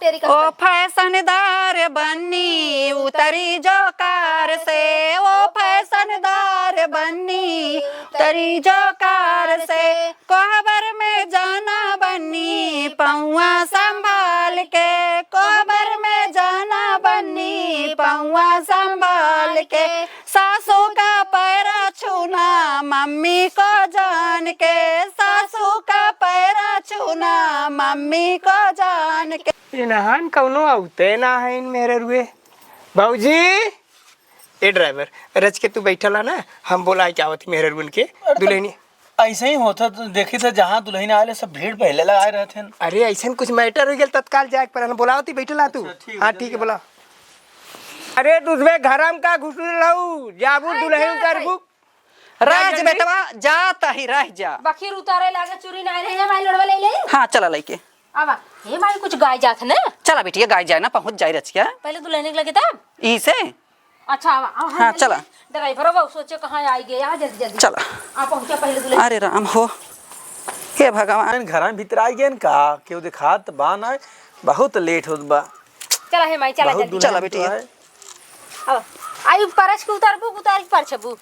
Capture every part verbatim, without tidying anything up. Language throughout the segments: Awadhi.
तेरी ओ फैशनदार बन्नी उतरी जो कार से, ओ फैशनदार बन्नी उतरी जो कार से। कोहबर में जाना बन्नी पौआ संभाल के, कोहबर में जाना बन्नी पौआ संभाल के। सासू का पैरा छूना मम्मी को जान के, सासू का पैरा छूना मम्मी को जान के। इनहन कौनो औते ना है इन मेहररुए। भौजी, ए ड्राइवर, रच के तू बैठल है ना, हम बोलाइ के आवत ही मेहररुअन के। अरे तो दुल्हनी। ऐसे ही होता तो देखी तो जहाँ दुल्हन आले सब भीड़ पहले लगाए रहते हैं। अरे ऐसे कुछ मैटर हो गया तत्काल जाए पर हम बोलावत ही बैठल है तू। अच्छा, ठीक है, हाँ जल्दी ठीक है आओ। बोला। अरे तुझमें घरम का घुस रहू, जाबू अरे दुल्हन जा उतारबू। भाई। राज जा जल्दी। बेटवा, जा तही रह जा। बखीर उतारे लागे, चूरी ना रहे, माई लोड़वा ले ले। हाँ, चला लइके। आवा। हे माई, कुछ गाय जात है ना? चला बिटिया, गाय जाए ना, पहुँच जाए रचिया। पहले दुल्हन के लगे तब? ई से? अच्छा, आवा, आवा, हाँ, हाँ, चला। ड्राइवर बाबू सोचे कहाँ आई गए, आ जल्दी, जल्दी। चला। आ पहुँचा पहले दुल्हन। अरे राम हो, हे भगवान। घरा भीतर आई गए का? केहू देखात बा ना, बहुत लेट होत बा। चला हे माई, चला बहुत जल्दी। दुल्हन चला तो बिटिया। है। अब आई परछ के उतारबू, उतार के परछबू।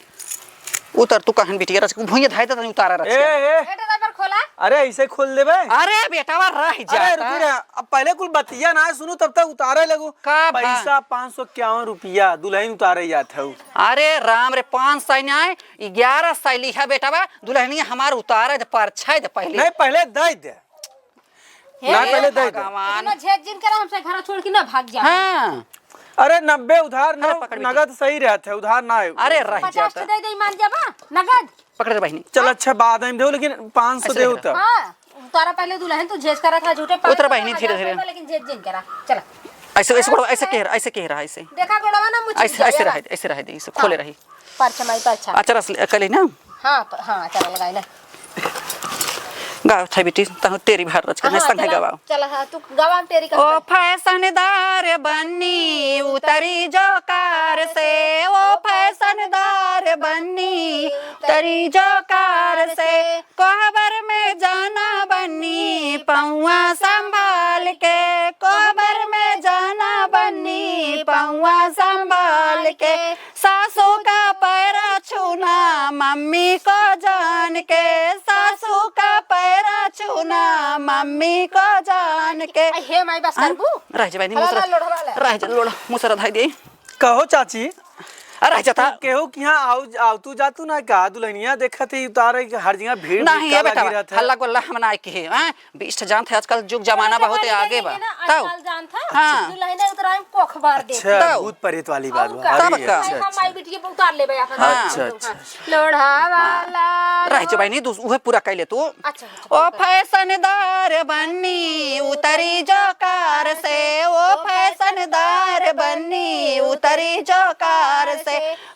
उतर तू कहन बिटिया, रच भुइया धाय त तनी उतारा रच ए, के। ए। ए, ड्राइवर खोला। अरे, ऐसे खोल देबे? अरे, बेटावा रह अरे, जाता। रुकी रे, अब पहले कुल बतिया ना सुनू, तब तक उतारे लगू। का भा? पैसा पाँच सौ इक्यावन रुपया, दुल्हन उतारे जात हऊ। अरे राम रे, पाँच सौ ना, ग्यारह सौ लिहा बेटावा, दुल्हनिया हमार उतारे दे, परछाई दे पहले। नहीं, पहले दे दे। हे ना, पहले दे दे। भगवान। इतना झेझिन करा, हमसे घर छोड़ के ना भाग जा। हाँ। अरे नब्बे उधार, अरे न-, पकड़ बिटिया। नगद सही रहत है, उधार ना है। अरे रह पचास जाता। तो दे दे, मान जाबा, नगद। पकड़ रे बहिनी। चल अच्छा, बाद में देऊ, लेकिन पाँच सौ ऐसे देऊ रह। तब। हाँ, उतारा पहले दुल्हन, तू झेझ करा था, झूठे पाँच सौ उतारा बहिनी, धीरे धीरे। लेकिन झेझिन करा, चला। ऐसे, ऐसे हाँ, गोड़वा, ऐसे ऐसे। कह रहा, ऐसे कह रहा, ऐसे। देखा गोड़वा ना मुझे ऐसे, ऐसे रहे, ऐसे रहे दे, ऐसे हाँ। खोले रही। परछा माई, परछा। अच्छा, रस ले, कली ना। हाँ, प-, हाँ, चला लगाई ना। गाओ, था बेटी, तहु तेरी भार रच के, हाँ, संगे चला, गवाओ। चला, हाँ, तू गवा, हम तेरी ओ कहबे। फैशनदार बन्नी उतरी जो कार से, ओ फैशनदार बन्नी उतरी जो कार से। कोहबर में जाना बन्नी पौआ संभाल के, कोहबर में जाना बन्नी पौआ संभाल के। सासू का पैरा छूना मम्मी को जान के, सासू का पैरा छूना मम्मी को जान के। आ, हे माई, बस हाँ? करबू? रह जा बहिनी, हला, मुसरा, हला, लोढ़वा ले। रह जा, लोढ़, मुसरा धाई दे। कहो चाची। आ, रह जा ता। केहू किहाँ आऊ, आऊ तू जातू ना का? दुल्हनिया देखत ही उतारे के हर जगह भीड़ नहीं, का ये लगी बेटा, रहत है। हल्ला गोल्ला हम ना के, हैं? बीस ठे जानत है, आजकल जुग जमाना बहुत आगे बा। तब? आजकल जानत है? हाँ। दुल्हनिया उतराई कोख बार देत। अच्छा, तब? भूत प्रेत वाली बात और बा। का? अरे, तब का? अच्छा, हम अच्छा। माई बिटिया पे उतार लेबे अपन। हाँ। अच्छा, अच्छा। लोढ़ा वाला रह जो बहिनी, दूस-, उहे पूरा कइले तू। अच्छा, अच्छा, ओ ठीक है। फैशनदार बन्नी उतरी जो कार से, ओ फैशनदार बन्नी उतरी जो कार से।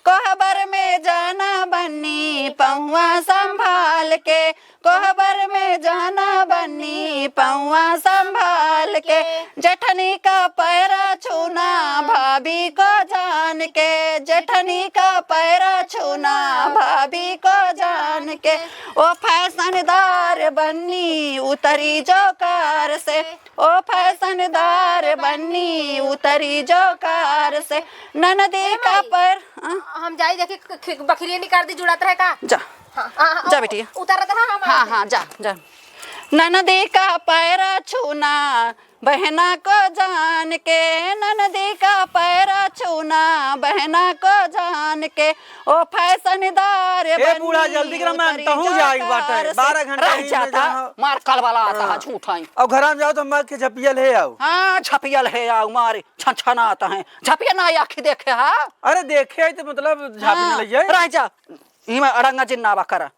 कोहबर में जाना बन्नी पौआ संभाल के, कोहबर में जाना बन्नी पौआ संभाल के। जेठनी का पैरा छूना भाभी को जान के, जेठनी का पैरा छूना भाभी को जान के। ओ फैशनदार बन्नी उतरी जो कार से, ओ फैशनदार बन्नी उतरी जो कार से। ननदी का पैर, हाँ? हम जाई देखी ख-, ख-, बखरिया निकाल दी, जुड़ात रहे का? जा। हाँ, हाँ, हाँ, जा बेटी। उतारत रहा हम हाँ, आवत हाँ, जा, जा। ननदी का पैरा छूना बहना को जान के, ननदी का पैरा छूना बहना को जान के। ओ फैशनदार ए बूढ़ा, बन्नी जल्दी करा, मैं उतरी अंतहू जो जाई कार बाटे, से। बारह घंटा रह ही में जाता, जहाँ मार कलवाला आता है, हाँ। झूठाई। अब घर में जाओ तो मार के झपिया ले आओ। हाँ, झपिया ले आओ, मारे छनछनात हैं। झपिया ना आखी देखे हा? अरे देखे आई तो मतलब झापी हाँ, में ले जाए। रह जा। इमा अड़ंगा जिन्नावा करा।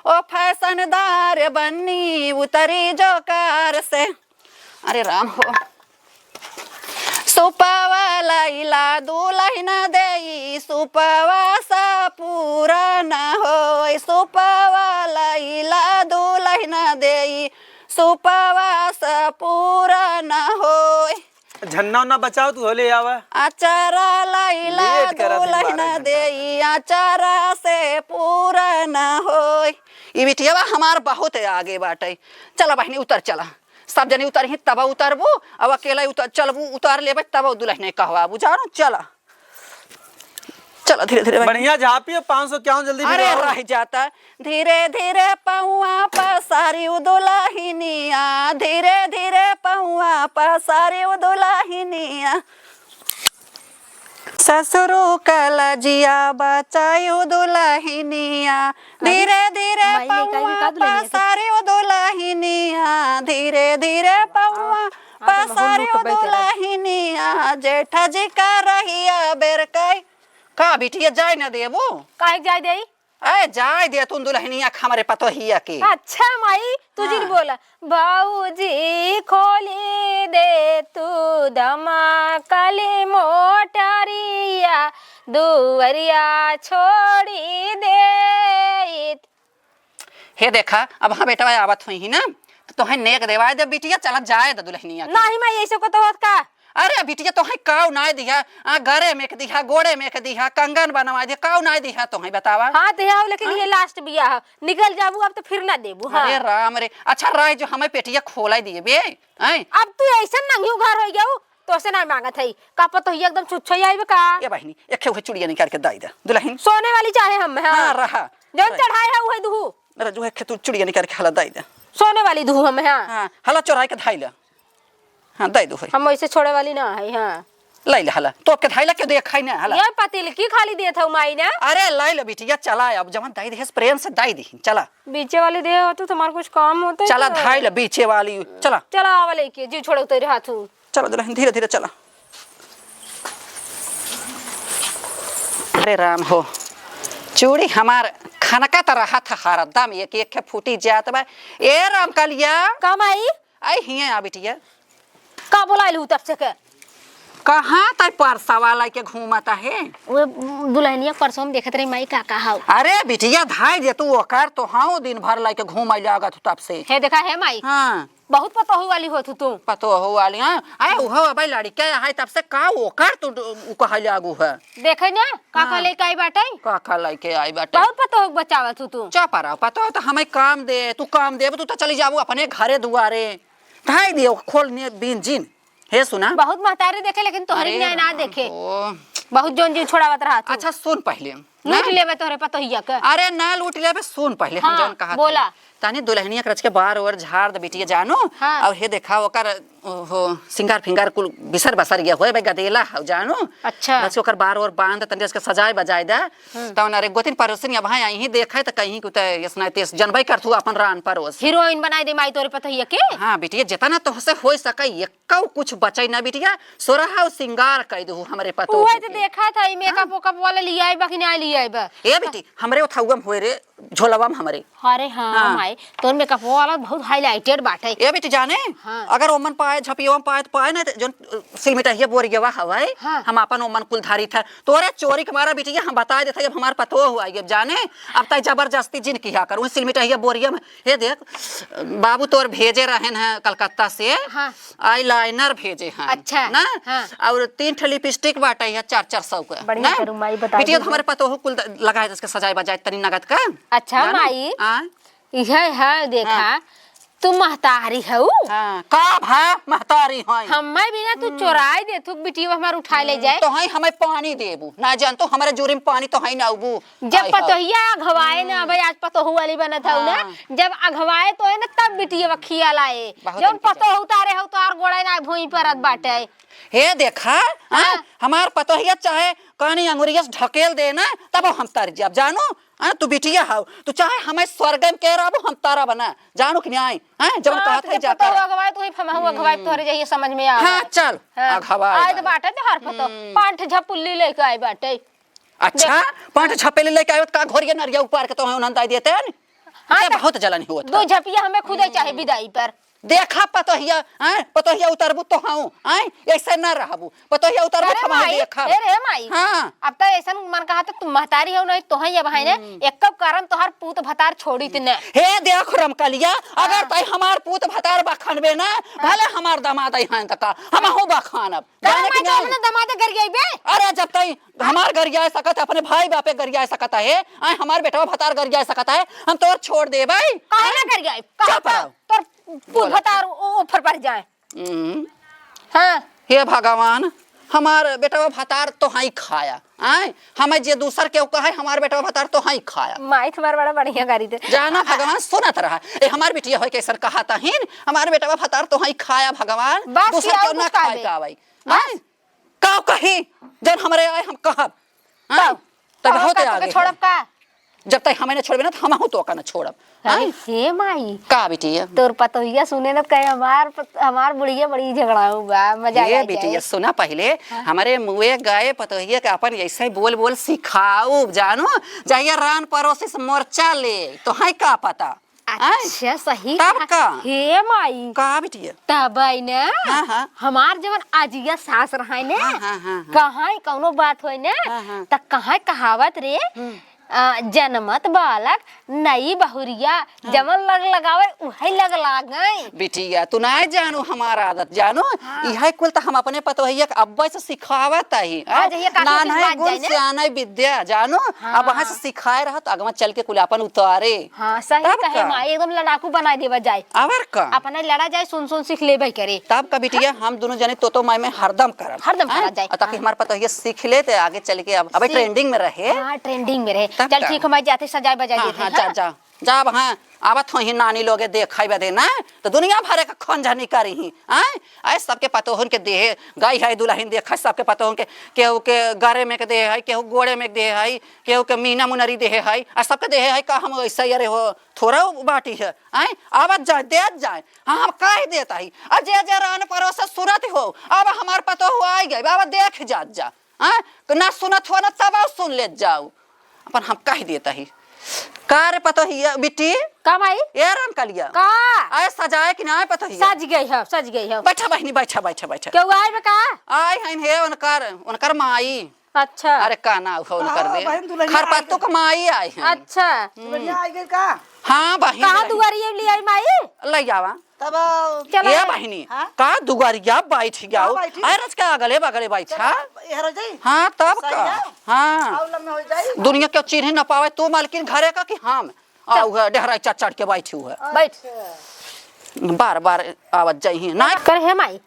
ओ फैशनदार बन्नी उतरी जो कार से। अरे राम हो। सुपवा लैला दुलहिन देई, सुपवा सा पूरा न होई, सुपवा लैला दुलहिन देई, सुपवा सा पूरा न होई। झन्ना उन्ना बचाओ, तू होले आवा। अचारा लैला लेट करत है दुलहिन बारह घंटा। देई, अचारा से पूरा न होई। ई बिटियावा हमार बहुत आगे बाटे। चला बहिनी, उतर चला। सब जनी उतरही तब उतरबू, अब अकेला उतर, चलबू, उतार लेबे तब दुलहिने कहवाबू, जानो, चला। चला धीरे धीरे। बढ़िया झापियो, पाँच सौ इक्यावन जल्दी अरे भिजवाओ। रह जाता। धीरे धीरे पौआ पसारी उ दुलहिनिया, धीरे धीरे पौआ पसारी उ दुलहिनिया। ससुरो का लजिया बचायो दुलहिनिया, अरे, धीरे धीरे माई लइका भी पौआ का दुलहिनिया के? पसारियो दुलहिनिया, धीरे धीरे पौआ आओ, आओ, तो बहुत पसारियो लुटबे करब। दुलहिनिया, जेठा जी का रहिया बेरकाई। का बिटिया जाए न देबू? काहे के जाए देई? ए, जाए दे तू दुलहिनिया के हमरे पतोहिया के। अच्छा माई, तू जिन हाँ। बोला, "भौजी खोली दे तू दमकली मोटरिया, दुवरिया छोड़ी दे।" हे देखा, अब हाँ बेटवा आवत हुई ही ना, तो तोहे नेग देवाए दे बिटिया, चला जाए दे दुलहिनिया के। नहीं माई, ऐसे को तो होत का? अरे बिटिया, तोहे काऊ नाय दिहा, आ, गरे में के दिहा, गोड़े में के दिहा, कंगन बनवाए दिहा, काऊ नाय दिहा तोहे बतावा? हाँ, तो आओ, लेकिन हाँ? ये last बियाह है, निकल जाबू अब तो फिर ना देबू। हाँ। अरे राम रे, अच्छा रह जो हमें पेटिया खोलाई दिए बे, हैं? अब तू ऐसन नंगियो घर हो गया, तो से ना मांगत है, का पतोहिया एकदम छुच्छो ही आइबे का? ए बहिनी, एक उहे चुड़िया निकाल के दाई दे, दुलहिन। सोने वाली चाहे हम, हाँ। हाँ, रहा। जौन रहा। चढ़ाए है उहे दुहू। अरे जो है तू चुड़िया निकाल के हला दाई दे। सोने वाली दुहू हम, हाँ। हाँ, हला चोराई के धाई ले। हाँ, दे दो है। हम वैसे छोड़े वाली ना है, हाँ। लाई ले हला। तो आपके धाई ला के देखाई ना हला। ये पतिलकी खाली देत हऊ माई ना। अरे लाई ले बिटिया, चला अब जवन दाई दे, प्रेम से दाई दे, चला। बीचे वाली दे हो तो तुम्हार कुछ काम होते चला तो। धाई ले बीचे वाली, चला। चला आवा लेके, जीव छोड़ो तेरे हाथू। चला दुलहिन, धीरे धीरे चला। अरे राम हो, चूड़ी हमार खनका त रहा था हरदम, एक एक फूटी जात बा। ए राम कलिया। का माई? आई हियाँ आ बिटिया। का बोलाइल हूँ तब से के? कहाँ तै परसवा लाइके घूमत आहे? वो दुलहिनिया परसों में देखत रही माई, का, का हाउ? अरे बिटिया, धाई दे तू ओकर, तो हाँ दिन भर लाइके घूम लागत हूँ तब से। हे देखा, हे माई। हाँ। बहुत पतोहू वाली होत हूँ तू। पतोहू वाली, हाँ। अरे उहो अबै लड़िका है तब से का ओकर तू उ कहा लागू है। देखे ना, का, का हाँ। लेके आई बाटे? का, का लेके आई बाटे? बहुत पतोहू के बचावत हूँ तू। चुप रहो, पतोहू तो हमें काम दे, तू काम देबू, तू तो चली जाबू अपने घरे दुआरे। धाई दियो, खोल ने बीन जिन। हे सुना। बहुत महतारी देखे, लेकिन तोहरी अरे न्याय ना राम देखे। हो। बहुत जौन जीव छोड़ावत रहा तू। अच्छा सुन पहिले। लूट ना? लेबे तोहरे पतोहिया के। अरे ना लूट लेबे, सुन पहिले हम हाँ, जौन कहा बोला। तनी दुलहिनिया के रच के बार ओर झाड़ दे बिटिया जानो। हाँ। और हे देखा ओकर, ओहो, सिंगार फिंगार कुल बिसर बसर गया होए बे गदेला हौ जानो। अच्छा। रच के ओकर बार ओर बांध तनी रच के सजाए बजाए दे। हम्म। तौन अरे गोतिन परोसिन अब हाँ यहीं देखे त कहीं कुते इसना तेस जनबै करथू अपन रान परोस। हीरोइन बनाई दे माई तोरे पतोहिया के। हाँ बिटिया, जितना तोहसे होई सके, एक्कौ कुछ बचै ना बिटिया, सोरहा सिंगार कइ दहू हमरे पतोह उहे के। तो देखा था, ई मेकअप हाँ। वेकअप वाला लियाई बा कि ना लियाई बा? ए बेटी, हमरे ओथौआ में होए रे, झोलवा में हमरे। अरे हाँ, हाँ। माई, तोर मेकअप वाला बहुत highlighted बाटे। ए बेटी जाने, हाँ। अगर ओमन पाए, झपियवा में पाए त पाए, ना त जौन, अ, सिलमिटहिया बोरियवा हवै, हाँ। हम आपन ओमन कुल धारी था। तोरे चोरी के मारा बिटिया हम बताए देत हई, अब हमार पतोह हुआ, अब जाने, अब तै जबरदस्ती जिन किहा कर, उन सिलमिटहिया बोरिया में हे देख, बाबू तोर भेजे रहेन हैं कलकत्ता से, हाँ। Eyeliner भेजे हैं। अच्छा, ना? हाँ। और तीन ठे lipstick बाटे है चार चार सौ का, बढ़िया ना? करू माई, बता बिटिया दीजिए। तो हमारे पतोहू कुल द-, लगाए, इसके सजाए बजाए तनी नगद का। अच्छा, जानो? माई, हाँ। इहे है, देखा, हाँ। तू महतारी हऊ? हाँ, का भा महतारी हई? हम्मे बिना तू हम्म। चोराई देथू, बिटिया हमार उठाए ले हम्म, जाए। तो हई हमें पानी देबू, ना जान तो हमारे जोरी में पानी तो हई ना उबू। जब आई हौ। पतोहिया अघवाए ना, हम्म। अबे आज पतोहू वाली बनत हऊ ना, हाँ। जब अघवाए तो है ना, तब बिटिया खिया लाए। बहुत जौन इनके पतोहू उतारे हऊ, तोहार गोड़े ना भूमि परत बाटे। हे देखा, हाँ, हाँ। हमार पतोहिया चाहे कानी अंगुरिया से ढकेल दे ना, तब हम तर जाब, जानो? हाँ, तू बिटिया हऊ, तू चाहे हमें स्वर्ग में के रहबू, हम तारा बना, जानो कि नहीं? हाँ, जब हाँ, कहत है तुझे जाता पता है। हुआ अगवाए, तू ही फमा हुआ अगवाए, हम्म। तोहरे जइहे समझ में आ हाँ, गए। चल, हाँ, अगवाए आज अगवाए। बाटे तोहार पतो, हम्म। पांठ झपुल्ली लेके आए बाटे। अच्छा, देख। पांठ झपेली लेके आए, का घोरिया नरिया उपार के तो उन्हन दाई देते हैं? हाँ, ये तो बहुत जलन होत दो है। झपिया हमें खुदे चाहे हम्म। विदाई पर। देखा पतोहिया, हैं? पतोहिया उतरबू तो हाँ, हैं? ऐसे ना रहबू। पतोहिया उतरबू अरे तो वहाँ माई, देखा। ए रे माई। हाँ। अब तो ऐसन मन कहा तो तुम महतारी हो नहीं, तो है ये भाई ने, हम्म। एक कारण तोहर पूत भतार छोड़ी त ने। हे देख रमकलिया, अगर हाँ। तै हमार पूत भतार बखनबे ना, हाँ। भले हमार दामाद आई हैं तका, हम हो बखानब। का जाने माई कि तो नहीं? अपने दामाद गरियाई बे? अरे जब तई हमार गरिया सकत है, अपने भाई बापे गरिया सकत है, आए हमार बेटवा भतार गरिया सकत है, हम तोर छोड़ देबै। काहे ना गरियाई? कहा चुप तो रहो। तोर कुल बोलत भतार है। ओ, ऊपर पर जाए। हम्म। हाँ। हे भगवान, हमार बेटवा भतार तो हई खाया, आय? हमें जे दूसर केहू कहे, हमार बेटवा भतार तो हई खाया। माई तुम्हार बड़ा बढ़िया गारी दे। जाना भगवान सुनत रहा। ए, हमार बिटिया होय कैसन कहा तहिन, हमार बेटवा भतार तो हई खाया भगवान, बस दूसर की और केहू ना कुछ खाए कहबे? पावे। बस। आय? का कही? जन हमरे आए हम कहब। आय? का? तब का होते का आगे तोके छोड़ब है। का? जब तक हमें ना छोड़बे ना, तो हमहू तोका ना छोड़ब। अरे आय? हे माई। का बिटिया? तोर पतोहिया सुने ना तो कहे, "हमार पत-, हमार बुढ़िया बड़ी झगड़ाऊ बा, मजा ए आ बिटिया, जाए।" सुना पहिले, हाँ। हमरे मुए गए पतोहिया के अपन ऐसे बोल बोल सिखाऊ, जानो, जाइए रान परोसे से मोर्चा ले, तो है का पता? आय? अच्छा, सही तब कहा। का? हे माई। का बिटिया? तब आई ना, हाँ, हाँ। हमार जवन अजिया सास रहे ने, हाँ, हाँ, हाँ, हाँ। कहाँ कौनो बात होई ना, हाँ, हाँ। त कहाँ कहावत रे, हम्म। अ, जनमत बालक नई बहुरिया, हाँ। जवन लग लगावे, उहई लग लागई। बिटिया, तू नाय जानू हमार आदत, जानो? हाँ। इहई कुल त हम अपने पतोहिया के अब्बे से सिखावत ही, हाँ, हैं? जहिया काकी के नान्हई बात गुण जाए ना। सियानई विद्या, जानो? हाँ। अब वहाँ से सिखाए रहा, त अगवा चल के कुल अपन उतारे। हाँ, सही तब कहे का? माई, एकदम लड़ाकू बनाए देवा जाए। अवर का? अपना लड़ा जाए, सुन सुन सीख लेबे करे। तब का बिटिया, हम दुनो जने तोतो माई में हरदम करब। हरदम हैं? करा जाए। आ ताकि हाँ। हमार पतोहिया सीख ले, ते आगे चल के अब, अबे सीख-, trending में रहे। हाँ, trending में रहे। तब चल का? ठीक, हम जाते सजाए बजाए हाँ, देते हाँ, हैं, जा, हाँ। जा। जा अब, हाँ, आवत होई नानी लोगे देखई बदे ना, त दुनिया भरे का खंजनी करी ही, आय? आय सबके पतोहन के देहे गई है दुलहिन, देखा सबके पतोहन के, केहू के गरे में के देहे है, केहू गोड़े में के देहे है, केहू के मीना मुनरी देहे है, आ सबके देहे है का हम ऐसे अरे हो, थोड़ा बाटी है, आय? आवत जाए, देत जाए, हाँ, हम कह देत ही, आ जे जे रान परोसे सुनत हो, अब हमार पतोह आई गई, बाबा देख जात जा। हाँ? ना सुनत हो ना, तब आओ सुन लेत जाओ। अपन हम कह देत ही। का रे पतोहिया, बिट्टी? का माई? ए रामकलिया। का? अरे सजाए कि ना पतोहिया? सज गई है, सज गई है। बैठा बहिनी, बैठा, बैठा, बैठा। केहू आए बा का? आए हइन हे उनकर, उनकर माई। अच्छा। अरे का नाव है उनकर हाँ, बे? बहिन दुलहिया खरपत्तू आई के माई आए हैं। अच्छा। दुलहिया आई गई का? हाँ बहिन। कहाँ दुलहिया। दुआरिये ले आई माई? ले आवा। तब चला ए है। बहिनी, हाँ? का दुआरिया बैठ गया का हो? बैठी? अरे रच के अगले बगले बैठा। चला, एहर हो जाई? हाँ, तब सही का? है? हाँ। आउ लम्बे हो जाई? दुनिया के चिन्ह न पावे, तू मालकिन घरे का कि हम? चल। आउ है, डेहराई चढ़ चढ़ के बैठी हुए। बैठ। अच्छा। बार बार आवत जाई ही। ना। कर हे माई,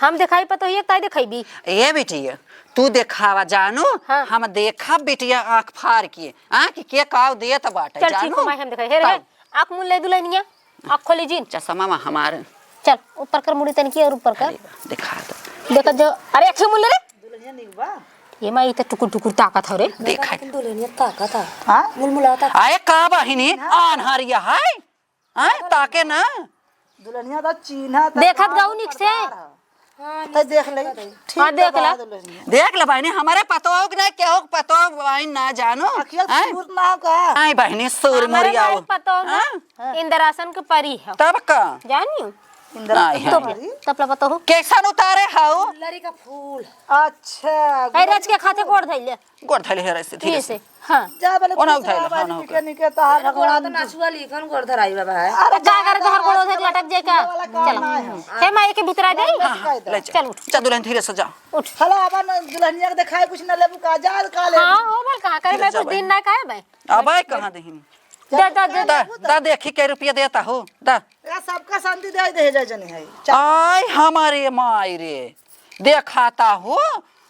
हम देखाई पतोहिया, ताई देखइबी? ए बिटिया, तू देखावा जानू, हाँ। हम देखब बिटिया आँख फार के, हाँ, कि के काव देत बाटे, चल ठीक जानू? हो माई, हम देखाई। हे रे, तब। आँख मून ले दुलहिनिया। आँख खोली जिन। चश्मा मा हमार। चल, ऊपर कर मुड़ी तनिकी और ऊपर कर। अरे, दिखा दो। देखो जो, अरे, आँखी मून ले रे। दुलहिनिया निक बा। ए माई, ई त टुकुर टुकुर ताकत हौ रे। देखा। दुलहिनिया ताकत है। हाँ? मुलमुलाता। आए का बहिनी, हाँ। आन्हरिया है? आए, ताके ना। दुलहिनिया त चीन्हा त देखत गाँव गऊ निक से। सरदार है। हाँ, त देख ले। ठीक हाँ, त देख बा ला। दुलहिनिया। देख ले बहिनी, हमरे पतोह के ना, केहू के पतोह बहिन ना जानू। अखिया हैं? सूर ना हो का? नहीं बहिनी, सूर हमरे मोरिया माई हो। पतोह ना, हाँ? इंद्रासन के परी है। तब का? जानी? इंद्रासन नहीं, के हाँ। परी? तपला पतोह। कैसन उतारे हऊ? लरी का फूल। अच्छा, ए, रच के खाते गोड़ धइले। गोड़ धइले है ऐसे, धीरे धीरे से। से। हाँ। जा बोले ओना तू उठाइले, चला हाँ, बारी ना निके उठाइले। निके तहार अरे गोड़ा भगवान तो जी। नाचुआ ली, कौन गोड़ धराई बाबा है? अरे अरे का करे तहार गोड़ धर लटक जाए का? वाला काम चलो। ना है। हे माई के भीतर आ जाई। हाँ, हाँ, ले जा। चल उठ। जा दुलहिन धीरे से जा। उठ। हला, अब न दुलहिनिया के देखाए कुछ न लेबू का, जा का ले। हाँ, हो बोल कहाँ करे धीरे भाई, से कुछ भाई। दिन ना खाए भाई। अब आए कहाँ देहिन? दे, दे, दे, दा, दे। दा देखी के रुपया देता हो, दा। या सबका शांति दे दे जाए जने है। चल। आय हमारे माई रे, देखाता हो,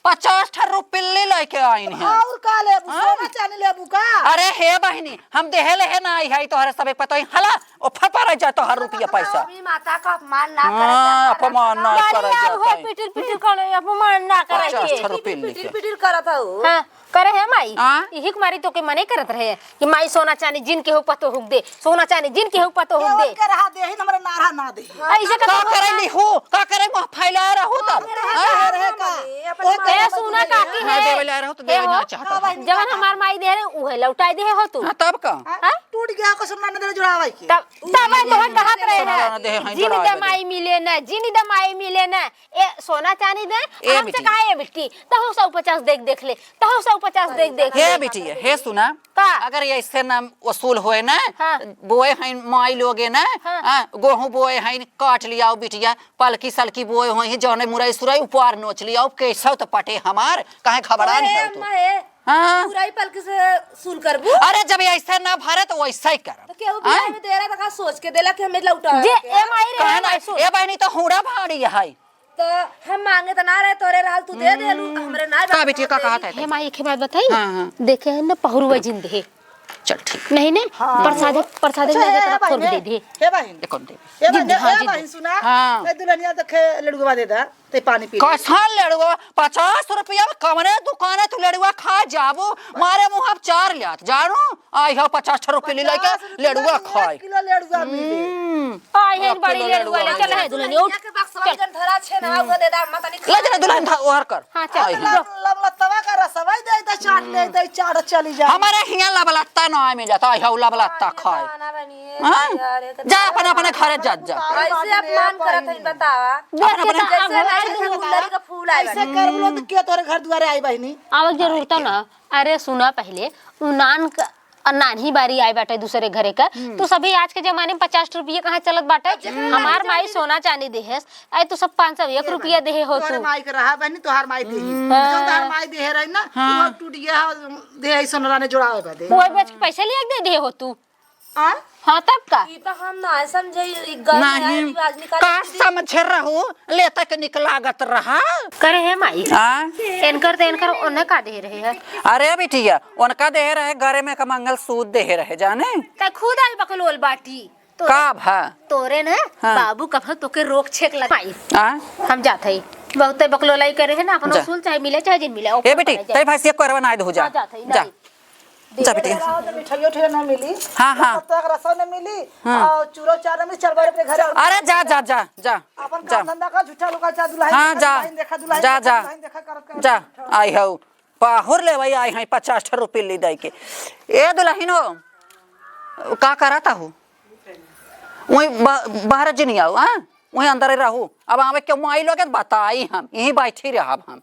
पचास ठा रुपये ले लेके आइन है। और का लेबू? हाँ? सोना चांदी लेबू का? अरे हे बहिनी, हम देहे ले है ना आई है तोहरे सबे पतोही। हला, ओ फपर जा तोहर रुपया पैसा। अभी माता का अपमान ना करे हाँ, के। अपमान ना करे बड़ी आऊ हो, जाते। पिटिर पिटिर करे, अपमान ना करे पचास के। ठा रुपये पिटिर लेके। पिटिर करत हो। हाँ, करे है माई। हाँ? इही कुमारी तो के मने करत रहे। कि माई सोना चानी जिन केहू पतोहू के दे, सोना चानी जिन केहू पतोहू के दे। केवन के रहा देही, हमरा नारहा ना देही। ऐसे का का तो करे लिहू, का करे मुँह फैलाए रहू तब? हाँ, हाँ? रहे का? ए, सुना काकी ना है। देवे ला रहू तो ए देवे हो, ना चाहता। जवन हमार माई दे रहे, उहे लौटाई दे हो तू। हाँ, तब का? हाँ? टूट गया कसम ना दे जुड़ावे के। तब, तब मैं तोहे कहत रहे सोना ना दे, हैं, जिन जुड़ावे दे दे। माई मिले ना, जिन दे माई मिले ना। ए, सोना चानी दे, ए हमसे बिटिया। कहा ए बिट्टी, तहु सौ पचास देख देख ले, तहु सौ पचास देख देख ले। हे बिटिया, हे सुना, का? अगर ऐसे ना वसूल होए ना, हाँ। बोए हैं माई लोगे ना, हाँ। हाँ, गोहूँ बोए हैं, काट लियाओ बिटिया, पलकी सलकी बोए होए हैं, जौने मुरई सुरई उपार नोच लियाओ, कैसो तो पटे हमार, काहे घबरा ओए नहीं हो तू? अम्मा, ए, हाँ। पूरा ही पलक से सुल करबू। अरे, जब ऐसे ना भरे तो वैसे ही करब। तो केहू भी हाँ? हमें दे रहा था, सोच के देला कि हमें लौटा जे के। ए माई रे, कहे ए ना, माई सुन। ए बहिनी तो हूड़ा भाड़ी है। तो हम मांगे तो ना रहे, तोरे रहल तू दे देलू, हम्म। हमरे ना का बात बिटिया का दे कहत दी। है? हे माई, एक बात बताई। हाँ, हाँ। देखे है ना पहुरुआ जिंद है। चल ठीक। नहीं ने हाँ। प्रसाद, प्रसाद अच्छा, में हे, हे जरा बहिन, थोड़ दे दे। हे बहिन। ये कौन दे? हे बहिन, जिंद, हाँ, हे जिंद। बहिन सुना। हाँ। ए दुल्हनिया देखे लड़ुआ दे दा। ते पानी पी ले। कैसा लेड़ुआ? पचास रुपया में कवने दुकाने तू लेड़ुआ खा जाबू? मारे मुँह अब चार लियात, जानू? आई हो पचास ठो रुपया ले लेके पचास रुपया लेड़ुआ में एक खाए। किलो लेड़ुआ मिले। हम्म। आई है एक बड़ी किलो लेड़ुआ लेड़ुआ ले, चल मिले। है दुल्हन, उठ। के बक्सवा चल। जन धरा छे ना, वो दे दा, अम्मा तनी ले खा जरा ले। दुल्हन था, ओहर कर। हाँ, चल। आई हो। लब-, लबलत्तवा का रसवा ही दे दे, चाट ले दे, चाट चली जा। हमारे हियाँ लबलत्ता ना मिलता, आई हो लबलत्ता खाए। हाँ? जा अपने, अपने घरे जा, जा। ऐसे अपमान करत हई, बतावा। अपने, अपने जैसे नाचे थे गुल्लरी का फूल आए ऐसे बाटे। कर बोलो तो के तोरे घर दुआरे आई बहिनी? आवक जरूरत ना। अरे सुना पहिले, उ नान क-, नान्ही बारी आए बाटे दूसरे घरे का। हम्म। तू सभी आज के जमाने में पचास रुपये कहाँ चलत बाटे? अब जेकरे हमार नानी माई जानी सोना चांदी देहेस, आई तू सब पाँच सौ एक रुपया देहे हो तोहरे तू। माई के रहा बहिनी, तोहार माई देही। हम्म। जौन तोहार माई देहे रही ना, हाँ। वो टूट गया, देहे सोनरा ने जोड़ावे बदे। वो बेच के पैसे ले दे देहे हो तू। आ? हाँ, तब का? ई तो हम ना समझे, ई गलत नहीं, रिवाज निकाल का के दे। समझे रहू, लेता के निक लागत रहा। करे हे माई। आ? एनकर तो एनकर ओने का दे रहे हैं। अरे बिटिया, उनका दे रहे, गरे में का मंगलसूत्र दे रहे, जाने? ते खुद आई बकलोल बाटी। तोरे, का भा? तोरे ना हाँ। बाबू कभा तोके रोक छेक लगा। माई, आ? हम जात हई। बहुते बकलोलाई करे है ना, अपना जा। उसूल चाहे मिले, चाहे जिन मिले, ए ओकर बेटी, करे जाए। तई भैंसिया कोरवा ना दे हो जा। हाँ, जात हई, जा। नहीं। जा बेटी। रहो तो मिठाइयो उठाइयो ना मिली। हाँ, हाँ। पत्ता का रसो ना मिली, हाँ। और चूरो चार ना मिली, चल बारे अपने घरे और अरे जा, जा, जा, जा, अपन जा। काम धंधा का झूठा लोग का जा दुल्हन हाँ, देखा, जा। दुल्हन देखा, दुल्हन जा, देखा, जा। दुल्हन देखा, करत, करत जा। बैठो। आई हऊ। पाहुर लेवई आई हई पचास ठो रुपये ले दई के। ए दुल्हन हो, का करत हो? वहीं ब-, बाहर जिन आओ, हाँ? वहीं अंदर रहू। अब आवे के माई लोगे तो बताई हम, यहीं बैठी रहब हम।